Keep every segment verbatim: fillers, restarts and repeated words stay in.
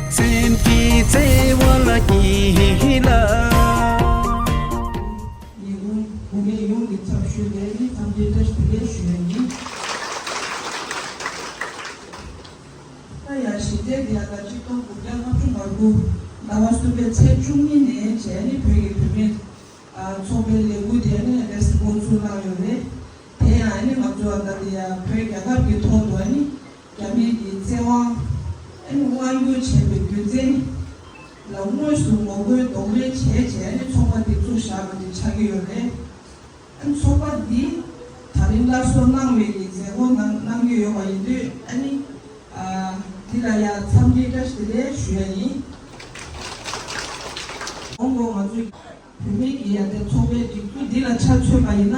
སེམས་ཀྱི་བརྩེ་བ་ལ་སྐྱིད་ལ། ཉེ་སྔོན་བུད་མེད་ཡོངས་ཀྱི་ཚབ་ཞུས་ཏེ་ནི་འཚམས་འདྲི་བཀྲ་ཤིས་བདེ་ལེགས་ཞུ་ཡ་ཡིན། ད་ཡང་གཞི་རྩའི་དེ་ཡང་ད་ཆིག་སྟོང་དགུ་བརྒྱ་ལྔ་བཅུ་ང་དགུ་ཟླ་བ་གསུམ་པའི་ཚེས་བཅུ་གཉིས་ནས་བྱས་ནི་བོད་ཀྱི་བུད་མེད་ཚོགས་པའི་ལས་འགུལ་དེ་ནི་རེས་འགོ་ཚུགས་གནང་ཡོད་རེད། དེ་ཡང་ནི་ང་ཚོ་ད་དེ་ཡང་བོད་རྒྱལ་ཁབ་ཀྱི་ཐོག་ཏུ་ནི་རྒྱ་མི་གི་བཙན་དབང་ཨ་ནི་དབང་བསྒྱུར་བྱས་པའི་རྒྱུ་མཚན་ལ་དངོས་སུ་ངོ་རྒོལ་གདོང་ལེན་བྱས་བྱས་ནས་ཚོགས་པ་འདི་བཙུགས་བཞག་པ་འདི་ཆགས་ཀྱི་ཡོད་རེད། ཨ་ནི་ཚོགས་པ་འདི་ད་རིང་སླར་གསོ་གནང་བའི་གི་མཛད་སྒོ་གནང་གནང་གི་ཡོད་པ་ཡིན་དུས་ཨ་ནི་ཨ་འདི་ལ་ཡང་འཚམས་འདྲི་བཀྲ་ཤིས་བདེ་ལེགས་ཞུ་ཡ་ཡིན། འོང་དགོས་ང་ཚོས། བུད་མེད་ཀྱི་ཡ་དེ་ཚོགས་པའི་སྒྲིག་འཛུགས་འདི་ལ་ཆ་མཚོན་པ་ཡིན་ན།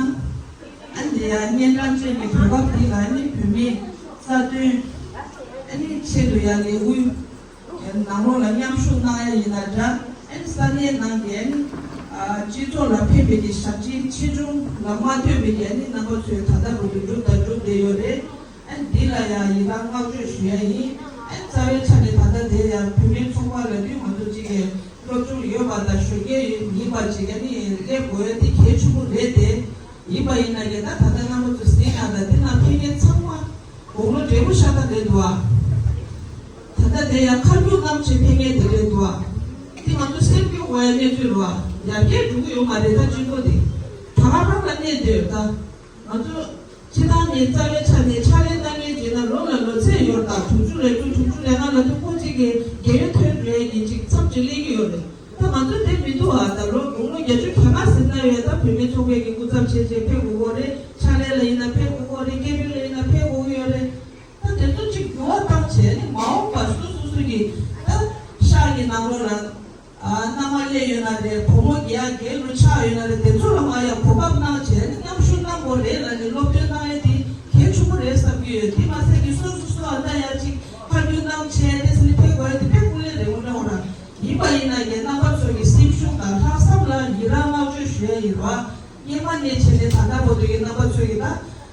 ཨ་ནི་དེ་ཡང་གཉན་འཕྲང་ཅན་གྱི་བོད་སྐབས་འདི་ལ་ནི་བུད་མེད་རྩ་དོན་ཨ་ནི་ཆེད་དུ་ཡང་ལས་འགུལ་ནང་ལོགས་ལ་མཉམ་ཞུགས་གནང་ཡ་ཡིན་ན་འདྲ། ཨ་ནི་ས་གནས་ནང་གི་ཨ་ནི་སྤྱི་ཚོགས་ལ་ཕན་པའི་གི་ཞབས་ཕྱི་ཆེ་ཆུང་ལ་མ་ལྟོས་པའི་གི་ཨ་ནི་རྣམ་པ་ཚོས་ད་ལྟ་བར་དུ་བསྒྲུབས་དང་བསྒྲུབ་བསྡད་ཡོད་རེད། ཨ་ནི་འདི་ལ་ཡང་ཡི་རང་བསྔགས་བརྗོད་ཞུ་ཡ་ཡིན། ཨ་ནི་རྩ་བའི་ཆ་ནས་ད་ལྟ་དེ་ཡང་བུད་མེད་ཚོགས་པ་ལ་དུས་ང་ཚོ་གཅིག་གི་སློབ་སྦྱོང་ཡོད་པ་དང་གཞོན་སྐྱེས་ཡིན་པ་གཅིག་ཨ་ནི་སླེབས་དགོས་ཡ་དེ་གལ་ཆེན་པོ་རེད་དེ། ཡིན་པ་ཡིན་ན་ཡང་ད་ད་ལྟ་རྣམ་པ་ཚོ་གཟིགས་ཡ་ད་འདི་ན་ཕེབས་མཁན་ཚང་མ་དགུང་ལོ་བགྲེས་པོ་ཤ་སྟག་རེད་འདུག་ཨ། ད་ལྟ་དེ་ཡང་ཁ་རྒྱུན་གནང་བྱས་ཕེབས་མཁན་དེ་རེད་འདུག་ཨ། དེ་ང་ཚོ་སེམས་སྐྱོ་དགོས་ཡ་གནས་ཚུལ་རེད་བ། ཡར་རྒྱས་འགྲོ་གི་ཡོད་མ་རེད་ད་སྤྱི་ཚོགས་དེ། ད་ག་རང་ལ་གནས་སྡོད་ད། ང་ཚོ་སྤྱི་བཏང་ནས་རྩ་བའི་ཆ་ནས་ཕྱག་ལས་གནང་མཁན་བྱས་ན་ལོ་ལ་ལོ་ཚད་ཡོད་དང་དྲུག་ཅུ་རེ་དྲུག་དྲུག་ཅུ་རེ་ལྔ་ལ་དུ་ཁོ་གཅིག་གི་རྒས་ཡོལ་ཐོན་འགྲོ་ཡས་ཀྱི་གཅིག་མཚམས་གཅིག་སླེབས་ཀྱི་ཡོད་རེད། ད་ང་ཚོ་དེ་མི་འདུག་ཨ། ད་ལོ་དགུང་ལོ་བརྒྱད་ཅུ་གྱ་ལྔ་ཟིན་ན་ཡོད་ད་བུད་མེད་ཚོགས་པའི་གི་སྐུ་ཚབ་བྱས་བྱས་ཕེབས་དགོས་ཀྱི་རེད། ཕྱག་ལས་ལ་ཡིན་ན་ཕེབས་དགོས་ཀྱི་རེད། སྐད་འབོད་ལ་ཡིན་ན་ཕེབས་དགོས་ཀྱི་ཡོད་རེད། ད་དེ་ཚོ་གཅིག་འགྱུར་བ་བཏང་བྱས་ནས་མ་འོངས་པ་སོ་སོ་སོ་གི་ད་ཤག་གི་ནང་ལོགས་ལ། ཨ་མནའ་མ་སླེབས་ཡོད་ན་རེད། བུ་མོ་རྒས་ཡ་རྒས་ལོ་ཆགས་ཡོད་ན་རེད། དེ་ཚོ་ལ་མ་ཡ་གོ་སྐབས་གནང་བྱས་ནས་མཉམ་ཞུགས་གནང་དགོས་རེད་ལ་ནི་སློབ་སྟོན་གནང་ཡ་དེ་གལ་ཆེན་པོ་རེད་བསམ་གྱི་ཡོད། དེ་མ་ཟད་ཀྱི་སོ་སོ་སོ་ཨ་ད་ཡ་ཅིག་ཁ་རྒྱུན་གནང་བྱས་དེ་ཟེར་ནས་ཕེབས་དགོས་ཡ་དེ་དཔེ་ཀུ་ལེ་རེད་འོ་ན་འོ་ར། ཡིན་པ་ཡིན་ན་ཡང་རྣམ་པ་ཚོ་གི་སེམས་ཤུགས་དང་ལྷག་བསམ་ལ་ཡི་རང་བསྔགས་བརྗོད་ཞུ་ཡ་ཡིན་རོ། སྔོན་མ་ནས་བྱས་ནས་ད་ལྟ་བར་དུ་ཡི་རྣམ་པ་ཚོ་ཡི་ད།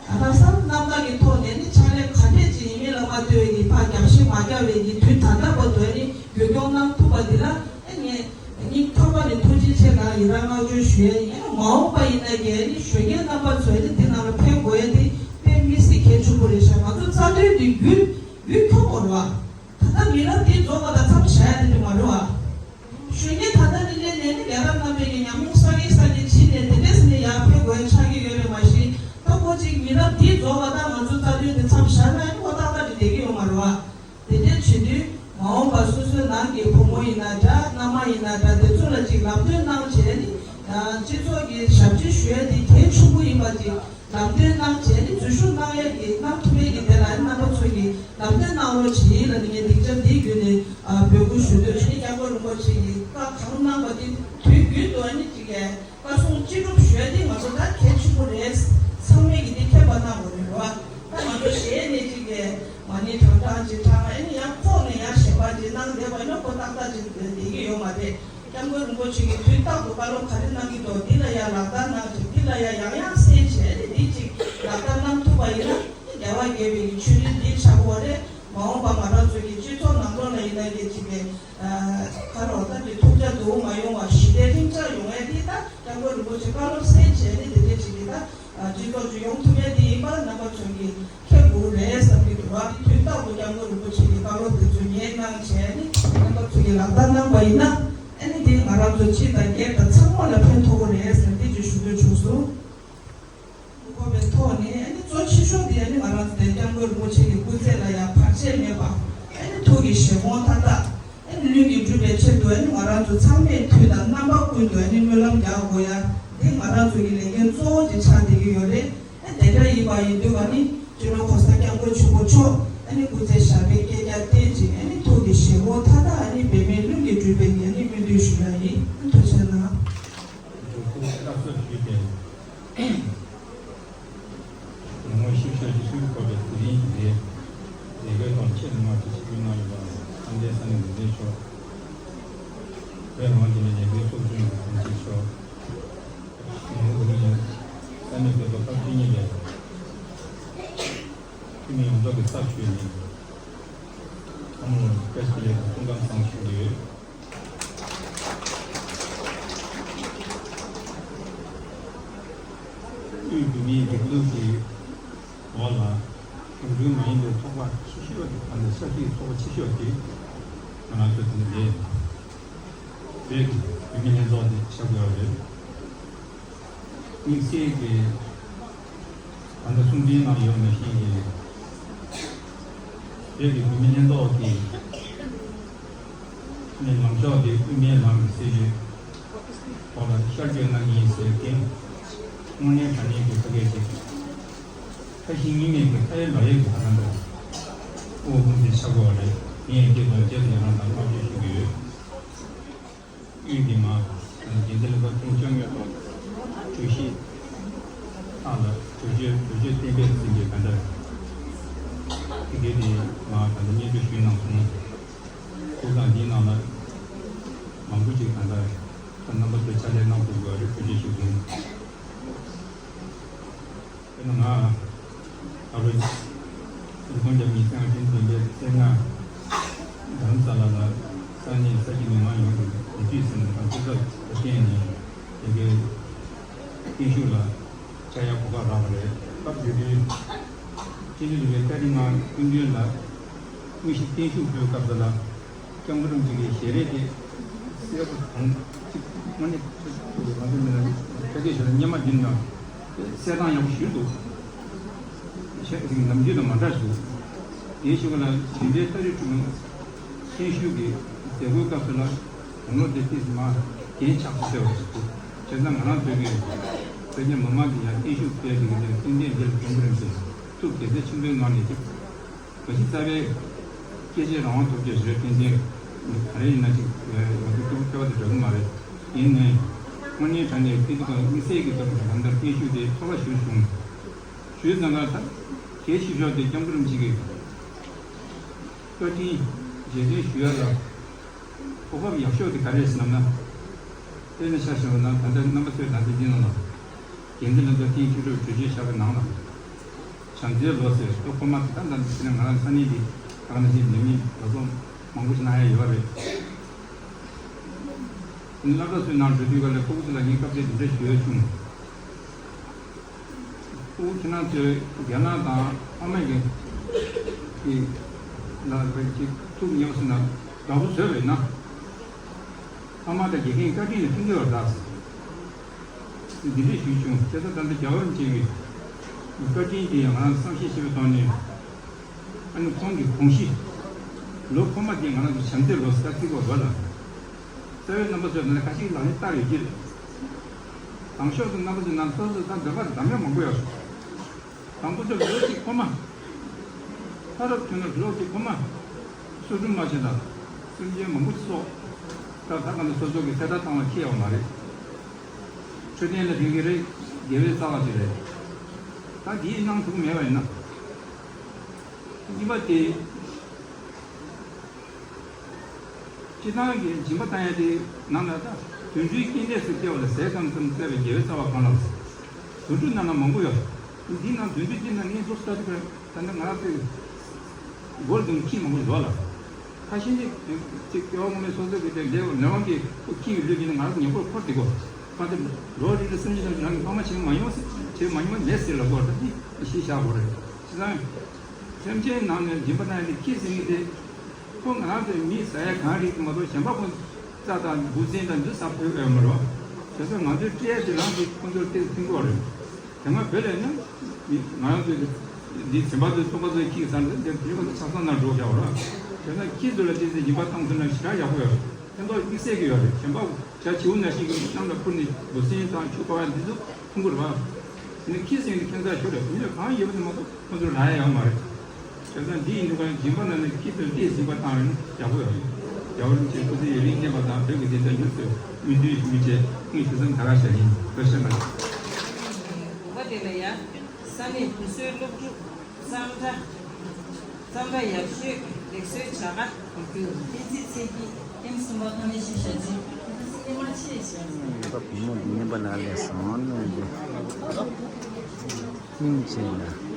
ལྷག་བསམ་རྣམ་དག་གི་ཐོག་ནས་ནི་ཕྱག་ལས་ག་འདྲས་ཅིག་ཡིན་མིན་ལ་མ་ལྟོས་པའི་གི་ཕར་རྒྱབ་བཤིག་མ་རྒྱབ་པའི་གི་དུས་ད་ལྟ་བར་དུ་ནི་རྒྱུན་སྐྱོང་གནང་ཐུབ་པ་འདི་ལ་ངས་སྙིང་ཐག་པ་ནས་ཐུགས་རྗེ་ཆེ་དང་ཡི་རང་བསྔགས་བརྗོད་ཞུ་ཡས་ཡིན། མ་འོངས་པ་ཡིན་ན་ཡང་ནི་གཞོན་སྐྱེས་རྣམ་པ་ཚོས་ནི་འདི་ནང་ལ་ཕེབས་དགོས་ཡས་འདི་དཔེ་མི་སྲིད་གལ་ཆེན་པོ་རེད་ཤག་ང་ཚོ་རྩ་དོན་འདི་རྒྱུན་རྒྱུན་འཁྱོངས་དགོས་རེད་བ། ད་ལྟ་མི་རབས་འདིའི་རྫོགས་པ་དང་མཚམས་བཞག་ཡ་དེ་འདྲ་མ་རེད་བ། གཞོན་སྐྱེས་ད་ལྟ་ནི་སླེབས་ནས་ནི་ལས་རབས་རྣམ་པའི་གི་ཉམས་མྱོང་བསགས་ཀྱིན་བསགས་ཀྱིན་བྱས་ནས་དེ་འདྲས་ནི་ཡར་ཕེབས་དགོས་ཡ་ཆགས་ཀྱི་ཡོད་རེད་མ་གཞི། ད་ཁོ་གཅིག་མི་རབས་འདིའི་རྫོགས་པ་དང་ང་ཚོའི་རྩ་དོན་དེ་མཚམས་བཞག་ན་ནི་ཁོ་ཏག་ཏག་ཅིག་བསྡད་ཀྱི་ཡོད་མ་རེད་བ། དེ་འདྲས་བྱེད་དུས་མ་འོངས་པ་སོ་སོའི་ནང་གི་བུ་མོ་ཡིན་ན་འདྲ་མནའ་མ་ཡིན་ན་འདྲ་དེ་ཚོ་ལ་ཅིག་ལམ་སྟོན་གནང་བྱས་ནི་སྤྱི་ཚོགས་ཀྱི་ཞབས་ཕྱི་ཞུ་ཡ་དེ་གལ་ཆེན་པོ་ཡིན་པ་ཅིག་ལམ་སྟོན་གནང་བྱས་ནས་འཛུལ་ཞུགས་གནང་ཡས་ཀྱི་གནང་ཐུབ་ཡས་ཀྱི་དེ་ལ་རྣམ་པ་ཚོ་གིས་ལམ་སྟོན་གནང་རོགས་གྱིས་ལ་ནི་ངས་སྡིངས་ཆ་འདིའི་བརྒྱུད་ནས་འབོད་སྐུལ་ཞུ་འདོད་བྱས། སྐྱབས་མགོན་རིན་པོ་ཆེ་གིས་བཀའ་གང་གནང་པ་དེ་དུས་རྒྱུན་དུ་ཨ་ནི་ཅིག་ཡས་བཀའ་གསུང་ཅི་སྒྲུབ་ཞུ་ཡས་དེ་ང་ཚོ་ད་གལ་ཆེན་པོ་རེད། ཚང་མས་ཀྱི་དེ་མཁྱེན་པ་གནང་དགོས་རེད་བ། ད་ང་ཚོ་གཞས་ནས་ཅིག་ཡས་མ་ཎི་བགྲང་བགྲང་ཅིག་བགྲང་ཨ་ནི་ཡང་ཁོག་ནས་ཡང་གཞས་པ་ཅིག་གནང་བསྡད་པ་ཡིན་ན་ཁོ་ཏག་ཏག་ཅིག་བསྡད་ཀྱི་ཡོད་མ་རེད། སྐྱབས་མགོན་རིན་པོ་ཆེ་གིས་དུས་རྟག་ཏུ་བཀའ་སློབ་ག་རེ་གནང་གི་འདུག་འདི་ལ་ཡང་ལག་བསྟར་གནང་བྱས་འདི་ལ་ཡང་ཡང་ཡང་གསན་བྱས་ཏེ་འདི་གཅིག་ལག་བསྟར་གནང་ཐུབ་པ་ཡིན་ན་རྒྱལ་བ་དགྱེས་པའི་གི་ཆོས་འབྲེལ་འདི་ཆགས་ཀྱི་ཡོད་རེད། མ་འོངས་པ་ང་རང་ཚོ་གི་སྤྱི་ཚོགས་ནང་ལོགས་ལ་ཡིན་ན་གི་གཅིག་གི་ག་རེ་ད་གི་ཐུགས་ཅག་འདུག་མ་ཡོང་བ་ཞི་བདེ་ལྷིང་ཆགས་ཡོང་ཡས་འདི་ད་སྐྱབས་མགོན་རིན་པོ་ཆེ་བཀའ་སློབ་གསན་བྱས་ནས་འདི་འདྲ་ཅིག་གི་ད་སྤྱི་ཚོགས་ཅིག་ཡོང་ཐུབ་ཡས་འདི་ཡིན་པ་རྣམ་པ་ཚོ་གི་མཁྱེན་དགོས་རེད་བསམ་གྱི་འདུག་བ། དུས་རྟག་ཏུ་སྐྱབས་མགོན་རིན་པོ་ཆེ་གི་བཀའ་སློབ་དེ་ཚོ་ཉན་གནང་བྱས་ནས་རྣམ་པ་ཚོ་གིས་ལག་བསྟར་གནང་པ་ཡིན་ན་ཨ་ནི་དེ་ང་རང་ཚོ་སྤྱི་དང་སྒེར་དང་ཚང་མ་ལ་ཕན་ཐོགས་ཀྱི་རེད་ཟེར་འདི་ཅིག་ཞུ་འདོད་བྱུང་སོང་། དགོས་པའི་ཐོག་ནས་ཨ་ནི་གཙོ་ཆེ་ཤོས་དེ་ཨ་ནི་ང་རང་ཚོ་དེ་སྐྱབས་མགོན་རིན་པོ་ཆེ་གི་སྐུ་ཚེ་ལ་ཡང་བར་ཆད་མེད་པ་ཨ་ནི་ཐུགས་ཀྱི་བཞེད་དགོངས་མཐའ་དག་ཨ་ནི་ལྷུན་གྱིས་འགྲུབ་པའི་ཆེད་དུ་ཨ་ནི་ང་རང་ཚོ་ཚང་མས་དུས་དང་རྣམ་པ་ཀུན་ཏུ་ཨ་ནི་སྨོན་ལམ་རྒྱག་དགོས་ཡ་འདི་ང་རང་ཚོ་གི་ལས་འགན་གཙོ་བོ་དེ་ཆགས་བསྡད་ཀྱི་ཡོད་རེད། ཨ་དེ་འདྲ་ཡིན་པ་ཡིན་དུས་ཨ་ནི་སྤྱི་ནོར་གོང་ས་སྐྱབས་མགོན་ཆེན་པོ་མཆོག་ཨ་ནི་སྐུ་ཚེ་ཞབས་པད་བསྐལ་བརྒྱར་བརྟན་ཅིང་ཨ་ནི་ཐུགས་ཀྱི་བཞེད་དགོངས་མཐའ་དག་ཨ་ནི་འབད་མེད་ལྷུན་གྱིས་འགྲུབ་པའི་ཨ་ནི་སྨོན་འདུན་ཞུ་ཡ་ཡིན། ཐུགས་རྗེ་གནང་། སླར་གསོ་ཞུས་ཏེ། ཉིན་མོ་ཤིང་ཤ་ཞིག་སུས་བཀོད་པའི་དེ་རིང་འདིར། ལས་འགུལ་དང་ཆེད་དུ་མ་གི་ཆིབས་བསྒྱུར་གནང་ཡོད་པ་ལ་འཚམས་འདྲི་ས་གནས་འདི་འདྲའི་ཤོག་དེ་རང་གི་ནས་ལས་འགུལ་ཚོགས་ཆུང་གི་ཁོང་ཆེད་ཤོག་ཉིན་མོ་དེ་རིང་ས་གནས་བོད་པ་སྐབས་བཅུ་གཉིས་པའི་འཐུས་མི་ཡོངས་རྫོགས་ཀྱི་ཚབ་ཞུས་ནས། བཀྲ་ཤིས་བདེ་ལེགས་དང་སྐུ་ཁམས་བཟང་ཞུ་གི་ཡོད། དབུས་བོད་མིའི་སྒྲིག་འཛུགས་ཀྱི་འོག་ལ་གཞུང་འབྲེལ་མ་ཡིན་པའི་ཚོགས་པ་ཆེ་ཤོས་ཀྱི་ད་ལྟ་ཤར་སྤྲོད་ཀྱི་ཚོགས་པ་ཆེ་ཤོས་ཀྱི་ང་རང་ཚོ་དེ་འདྲ་རེད། བོད་ཀྱི་བོད་མི་ལྷན་ཚོགས་དེ་ཤར་དགོས་པ་རེད། དམིགས་བསལ་གྱི་ད་ལྟ་གསུང་འཕྲིན་ནང་ཡོད་ནང་བཞིན་གྱི་བོད་ཀྱི་བོད་མི་ལྷན་ཚོགས་ཀྱི་ནས་ལངས་ཕྱོགས་དེ་དབུ་མའི་ལམ་གྱི་སྲིད་བྱུས་ཐོག་ལ་ཤར་བསྐྱོད་གནང་མཁན་ཟེར་མཁན་དངོས་གནས་དྲང་གནས་ཀྱི་ཕ་སྐད་ཅིག་ཁ་ཞེ་གཉིས་མེད་ཀྱི་ཁ་ཡ་ལག་ཡ་གི་ད་ལྟ་འདྲ་བོ་དབུ་དཔུང་སྡེ་ཆགས་དགོས་པ་རེད། ཡིན་ཡང་སྐྱེས་དང་རྗེས་སུ་ཡི་རང་དང་བསྔགས་བརྗོད་ཞུ་གི་ཡོད། དབུས་འདི་མ་དགེ་འདུན་ལྷན་ཚོགས་ཐེངས་བཅོ་ལྔ་པ་གྲོས་གཞི་ཁག་ལ་གྲོས་ཆོད་གྲོས་ཆོད་གཏན་འབེབས་ཟིན་པའི་ག་འདྲ་དེ་གའི་དེ་མ་ད་ལྟ་སྙན་ཞུ་ཞུས་གནང་སོང་། དེ་དང་འདིའི་ནང་ལ་མང་པོ་ཅིག་ག་འདྲ་ད་རྣམ་པ་ཚོས་ཕྱག་ལས་གནང་ཐུབ་དགོས་པ་རེད། གྲོས་ཆོད་ཞུ་དགོས། དེ་ནི་ང་ད་ལོ་ཉིས་སྟོང་བརྒྱ་ཉི་ཤུ་རྩ་ལྔ་སྤྱི་ཟླ་བདུན་པའི་ཚེས་ལྔ་རྡ་རམ་ས་ལ་ལ་ས་གནས་ས་སྐྱིད་མི་མང་ཡོངས་ཀྱི་མི་འཐུས་ཟིན་དང་སྐུ་ཚབ་ཚོ་བརྟེན་ནས་དེ་གའི་བརྟན་བཞུགས་ལ་བཅར་ཡག་གོ་སྐབས་རག་པ་རེད། སྐབས་དེ་དུས་སྤྱི་འཐུས་ཟུར་པའི་བཀའ་དྲིན་ལྔ་སྐུ་མདུན་ལ་དངོས་གཞི་བརྟན་བཞུགས་ཕུལ་སྐབས་སུ་ལ། སྐྱབས་མགོན་རིན་པོ་ཆེ་གི་ཞལ་རས་དེ་གསལ་པོ་དང་གཅིག་དངོས་གནས་ང་ཚོ་མི་ལ་ཕལ་ཆེར་ཞུ་ན་སྙན་མ་འདི་ན་གསལ་ཐང་ཡག་པོ་ཞིག་འདུག་ཆེ་ནམ་རྒྱུན་དང་མ་འདྲ་ཞིག་འདུག་དེའི་གཞུག་ལ་ཞིང་སྡེའི་ལྟ་རེས་ཁྲིམས་ལྷན་ཞུགས་ཀྱི་མཛད་སྒོའི་སྐབས་སུ་ལ་དགུང་ལོ་དེ་ཏིས་མ་རྒན་ཆགས་སུ་ཕེབས་པ་ཞིག་འདུག་བྱས་ཙང་ང་རང་ཚོའི་གི་བོད་རྒྱ་མི་མང་གི་ཡང་བརྟན་བཞུགས་སྤེལ་གྱི་ཡོད་པའི་ཏན་ཏན་འདི་ལ་སྐྱབས་མགོན་རིན་པོ་ཆེ་ཐུགས་དགྱེས་མཛད་ཆེན་པོའི་ངང་ནས་ཅིག་མ་གཞི་རྩ་བའི་སྐད་ཆའི་རང་དབང་ཐོབ་རྒྱུ་རེད། ཏན་ཏན་ག་རེ་ཡིན་ན་ཅིག་ཡོང་རྒྱུ་ཐུབ་ཐུབ་པ་དེ་འདྲ་གི་མ་རེད། ཡིན་ནའི་དངོས་གནས་དྲང་གནས་སྐད་ཆ་དང་དམིགས་བསལ་གྱི་སྐབས་ལ་ད་ལྟ་སྐད་ཤུགས་དེ་ཚོར་བ་ཞིག་བྱུང་། ཞུས་ཙང་ཀ་ད་གལ་ཆེ་ཤོས་དེ་སྐྱབས་མགོན་རིན་པོ་ཆེ་གི་བཀའ་དྲིན་རྗེས་དྲན་ཞུ་ཡ་ལ་གོ་སྐབས་ཡག་ཤོས་དེ་ག་རེ་རེད་ཟེར་ན། དཔེར་ན་ཆ་བཞག་པ་ན་ད་ལྟ་རྣམ་པ་ཚོས་ད་ལྟ་འདི་ནང་ལ་དགེ་འདུན་ལྷན་ཚོགས་ཐེངས་བཅུ་དྲུག་གྲོས་ཆོད་བཞག་པའི་ནང་ལ། བྱམས་བརྩེའི་ལོ་ཟེར་ཏོ་ཁོ་མ་ད་ལྟ་འདི་ནས་ང་རང་ས་གནས་འདི་ད་ག་ནང་བཞིན་ནད་མེད་ལ་སོགས་མང་པོ་ཞིག་གནང་ཡ་ཡོད་རེད། སློབ་གྲྭ་ཚོའི་ནང་འགྲོ་དུས་ག་ལ་ཕྲུ་གུ་ཚོ་ལ་ངས་སྐབས་དེ་འདི་འདྲ་ཞུ་ཡ་བྱུང་། ཕྲུ་གུ་ཁྱེད་རང་ཚོས་རྒན་ལགས་དང་ཕ་མ་གི་གི་ལ་རེ་ཅིག་ཐུག་ཉེ་བ་སོང་ན་དགའ་པོ་བཟོས་པ་ཡིན་ན། ཕ་མ་དང་དགེ་རྒན་བཀའ་དྲིན་ལ་ཕན་གྱི་ཡོད་རེད་ད། འདི་འདྲས་ཞུས་བྱུང་། བྱས་ཙང་ད་ལྟ་རྒྱལ་བ་རིན་པོ་ཆེ་གི་བཀའ་དྲིན་དེ་ཡང་ང་རང་བསམ་ཤེས་བྱེད་པའི་ཐོག་ནས། ཨ་ནི་ཁོང་གི་དགོངས་གཞི་ལོ་འཁོར་མ་དེ་ང་རང་ཚོ་བྱམས་བརྩེའི་ལོ་ཟེར་བརྩི་དགོས་རེད་ལ། རྩ་བའི་རྣམ་པ་ཚོས་ད་ལྟ་ཁ་ཤས་ལག་ལེན་བསྟར་ཡོད་ཀྱི་རེད། དང་ཤོག་ཏུ་རྣམ་པ་ཚོས་ནང་སོ་སོ་ད་འདོད་པ་འདམ་ཡ་མང་པོ་ཡོད་རེད། དང་པོ་ཚོ་ལོ་གཅིག་འཁོར་མ། ཕ་རབས་ཐོན་ན་ལོ་གཅིག་འཁོར་མ། གསོ་སྐྱོང་མ་བྱས་ན་སེམས་ཅན་མང་པོ་ཞིག་སྲོག་ད་ད་ག་ནས་སོ་སོ་གི་ཚེ་ཐར་བཏང་བ་ཁེ་ཡོད་མ་རེད། འཕྲོད་བསྟེན་ལ་ཕན་གྱི་རེད། དགེ་བའི་རྩ་བ་ཞིག་རེད། ད་འདིའི་གནང་ཐུབ་མེད་པ་ཡིན་ན། གཉིས་པ་དེ། སྤྱི་བཏང་གི་སྦྱིན་པ་བཏང་ཡ་དེ་ནང་ལ་ད་དུད་འགྲོའི་སྐྱེ་གནས་སུ་སྐྱེ་བ་ལ་ཟས་ཙམ་ཙམ་བཙལ་བའི་དགེ་བའི་རྩ་བ་གང་ལགས། དུད་འགྲོ་ནང་ན་མང་པོ་ཡོད། འདི་ནང་དུད་འགྲོ་སྐྱེ་ན་ངས་འདུག་ལྟ་དུས་ད་ལྟ་ང་རང་ཚོའི་སྒོར་དུ་ཁྱི་མང་པོ་ཡོད་ལ། ཁ་ཤས་ནི་ཅིག་སྐྱེ་བ་སྔོན་མའི་སོ་སོ་གི་དེ་ལས་ལས་དབང་གིས་ཁོ་ཁྱི་ཡི་ལུས་ཀྱི་ནི་ང་རང་ཚོ་ཉེ་པོར་འཁོར་བསྡད་དགོས། ཁ་ཚོ་ལོ་རེ་རེ་སུམ་ཅུ་ཐམ་ཅུ་རང་གི་ཕ་མ་བྱེད་མ་མྱོང་བྱེད་མ་མྱོང་མེད་ཟེར་ལ་གོ་ད་འདི་གཞི་བཞག་དགོས་རེད། བྱས་ཙང་། སེམས་ཅན་ནང་ནས་སྦྱིན་པ་གནང་ཡ་དེ་ཁྱི་ཟེར་མཁན་དེ། ཁོ་ང་རང་ཚོའི་མི་ཟ་ཡ་གང་རིགས་མ་གཏོགས་གཞན་པ་ཁོ་རྩྭ་དང་འབུ་སྲིན་དང་འདི་ཟ་ཕོད་ཡོད་མ་རེད། བྱས་ཙང་ང་ཚོའི་སྤྲད་ཡ་དེ་རང་གིས་ཁོ་ཚོར་ཏོག་ཙམ་ཕན་གྱི་ཡོད་རེད། དེ་སྔ་བོད་ལ་ཡིན་ན་མི་ང་རང་ཚོའི་འདི་སེམས་པ་ཚོའི་ཚོགས་པ་ཚོའི་ཁྱི་ཟ་འདི་འདིར་བོད་པ་ཚོ་ཆགས་སྡང་ནང་འགྲོ་བཞག་པ་རེད། བྱས་ཙང་ཁྱི་ཚོ་ལ་ཏོག་ཙམ་སྦྱིན་པ་བཏང་ཐུབ་ན་ཞེ་དྲག་ཡག་པོ་ཡོད་རེད། ཕན་ཐོགས་དམིགས་བསལ་གྱི་ཡོད་རེད། གཞན་པ་བྱ་བྱིའུ་ནང་བཞིན་གྱི་གནམ་ལ་འཕུར་ནས་འབུ་སྲིན་དང་ཆུ་ཕོ་བ་འདི་ཚོ་ཕུང་གི་རེད་པ། དེ་ནས་ཁྱི་ཟེར་ནས་ཁྱད་མཚར་ཤོར་རེད། མི་ལ་གང་ཡོད་པ་དེ་མ་གཏོགས་ཁོ་ཚོར་རག་ཡ་ཡོད་མ་རེད། བྱས་ཙང་འདི་ཡིན་དུས་ཀྱང་སྦྱིན་པ་ནང་ནས་ཁྱི་ཚོས་ཏོག་ཙམ་སྦྱིན་པ་བཏང་བ་ཡིན་ན་ཡག་པོ་ཡོད་རེད། རྒྱལ་བ་རིན་པོ་ཆེ་སྐུ་ཚེ་ཡུན་རིང་བརྟན་པ་དང་བོད་ཀྱི་བདེ་འཇགས་མྱུར་དུ་སྨོན་འདུན་ཞུ་རྒྱུ་བཅས་ངས་ཞུ་མཚམས་ད་ག་བཞག་ཡིན། བཀའ་དྲིན་ཆེ། འོ་དེ་ལ་ཡ། ས་གནས་བོད་སྲོལ་སློབ་ཕྲུག་གཙང་སྦྲ། གཙང་སྦྲ་ཡག་ཤོས་ལེགས་གསོལ་བྱ་དགའ་གོ་རྒྱུ། བསྟན་འཛིན་ཚེ་སྐྱིད་ཨེམ་གསུམ་པ་ཁང་ལས་ཤེས་བྱ་ཅན་ཁ་སང་སྙན་མ་ཆེ་ཞེས། ད་བུ་མོ་འདི་སྙན་པ་ན་ལས་བཟང་ནོ་འདི། སྙིང་རྗེ་ལ།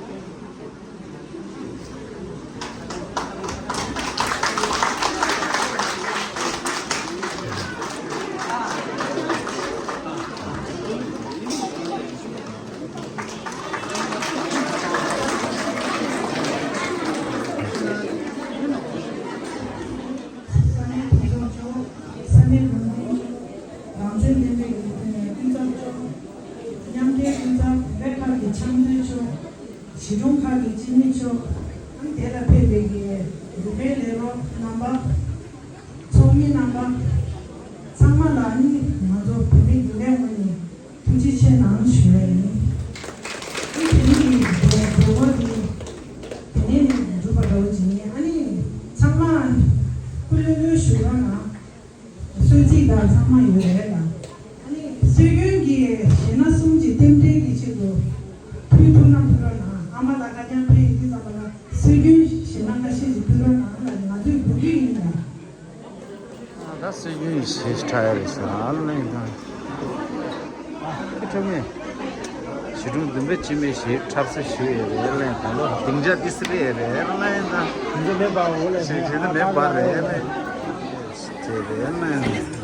རྣམ་པ། ཚོགས་མི་རྣམ་པ། ཚང་མ་ལ་ནི་ང་ཚོ་བོད་མི་སྒེར་ངོས་ནས་ཐུགས་རྗེ་ཆེ་གནང་ཞུ་ཡ་ཡིན། ཨ་ནི་དེ་ནི་འདས་པོ་འདི་དེ་ནས་ནི་འགྲུབ་པ་འདྲ་བོ་ཅིག་ཡིན། ཨ་ནི་ཚང་མ་སྐུ་ལྷོད་ལྷོད་བཞུགས་རོགས་གནང་། གསོལ་ཚིགས་དང་ཚང་མ་ཡོད་རེད་ལ། ཨ་ནི་སྲོལ་རྒྱུན་གྱི་གཞས་སྣ་གསུམ་གྱི་རྟེན་འབྲེལ་གྱི་ཆེད་དུ་ཕུལ་ཐུབ་ན་ཕུལ་རོགས་གནང་། ཨ་མ་ལགས་ཁ་རྐྱང་ཕེབས་ཡོང་དུས་ཙམ་པ་ལ་སྲོལ་རྒྱུན་གཞས་སྣ་ཁ་ཤས་ཤིག་ཕུལ་རོགས་གནང་ལ་ང་ཚོས་འབུལ་རྒྱུ་ཡིན་ལ། ད་སྲོལ་རྒྱུན་གཞས་འཁྲབ་ཡ་རེད་ཟེར། ཨ་ལེ་ཡིན་ད། ཨ་ཁྲབ་མེད། ཞི་ཀྲུང་བདུན་པའི་སྤྱི་མེས་གཞས་འཁྲབ་ས་ཞུ་ཡ་རེད་ལེ། ད་ལོ་སྡིངས་ཆ་ཏི་སི་རེད་རེད་ལེ་ཡིན་ད། སྡིངས་ཆ་མེད་པ་འོ་ལེ། ཞེས་བྱས་ན་མེད་པ་རེད་ལེ། ཅེས་རེད་ལེ།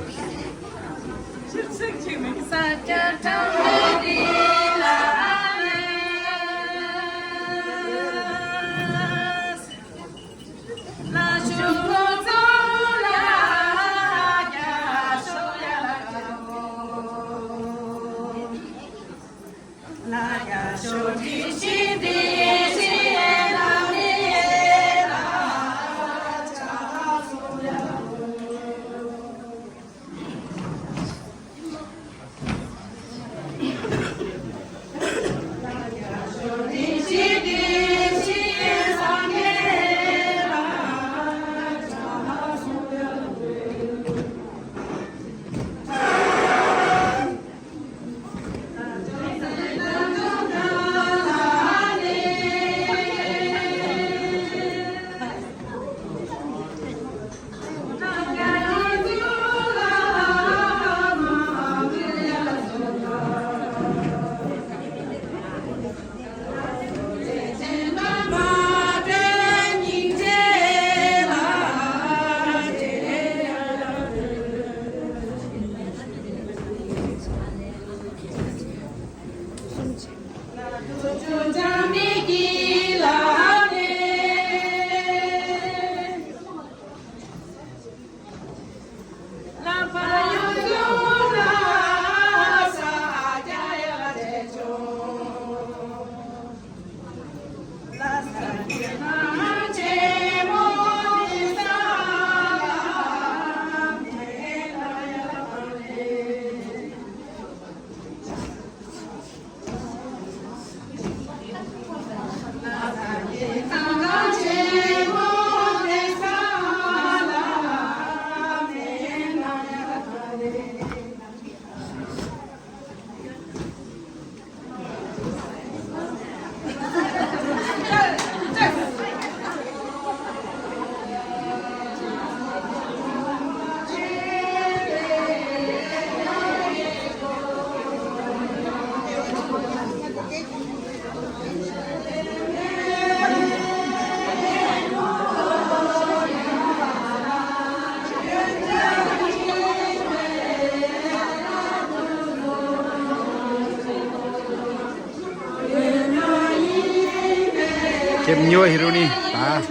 ཁྱེད་གཉིས་པ་ཧི་རོ་ནི། ཨ།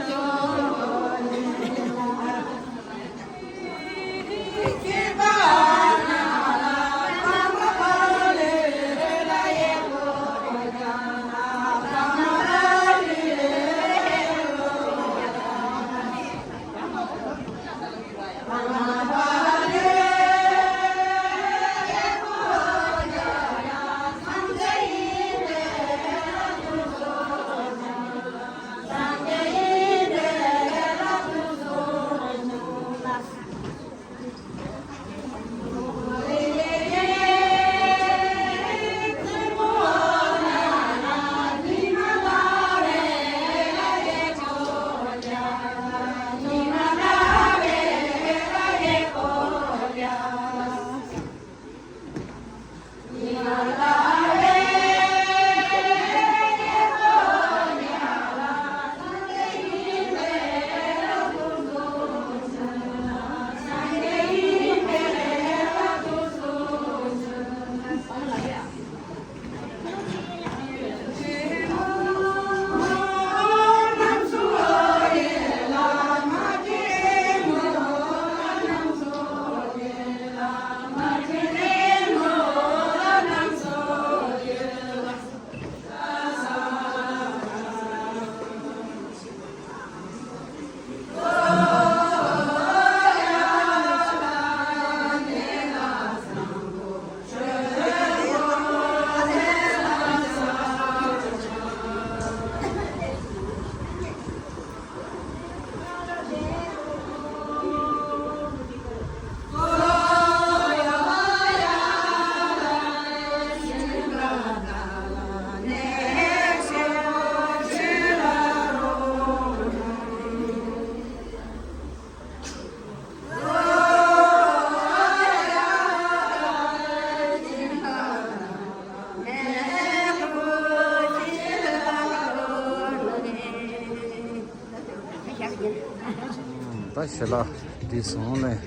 ལ་ཞལ་ལག་འདི་སོང་ལེ།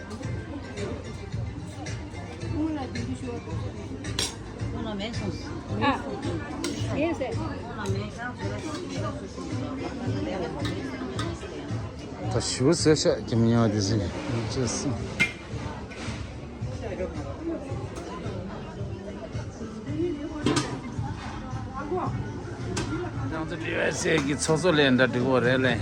ད་ཞུ་ཟེར་ཤག་གི་མི་ཡོང་དེ་ཟིན་ཅེས། ང་ཚོ་ཊི་ཝའི་སི་གི་ཚོགས་གཙོ་ལས་འདྲ་འགྲིག་པོ་རེད་ལེ།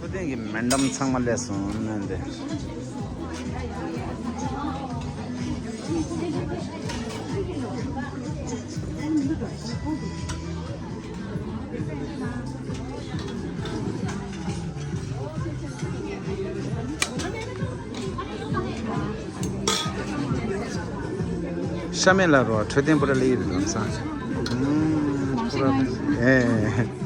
འཕྲོད་བསྟེན་གྱི་མེ་མདའ་ཚང་མ་སླེབས་སོང་ནི་འདི། ཤ་མེད་ལ་རོ་འཕྲོད་བསྟེན་པུ་ར་ལི་ཡི་རེད་ལམ་སང་། ཨུམ། པུ་ར་ལི། ཨེ།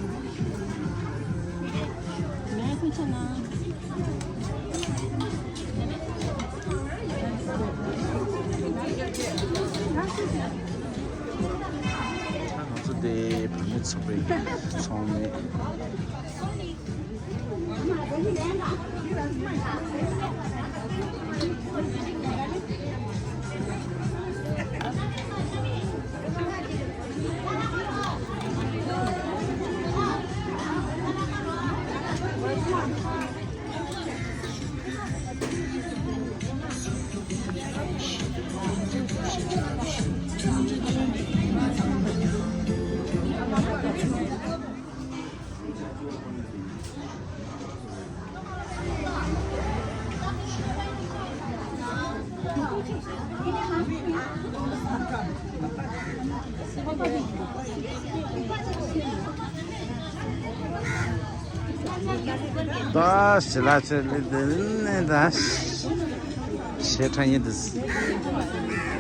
ང་ཚོ་དེ་བུད་མེད་ཚོགས་པའི་ཚོགས་མི། ད་ཞི་ལ་ཆེ་ལི་དེ་ནས་ད་ཞེ་ཁྲ་ཡིན་དུ།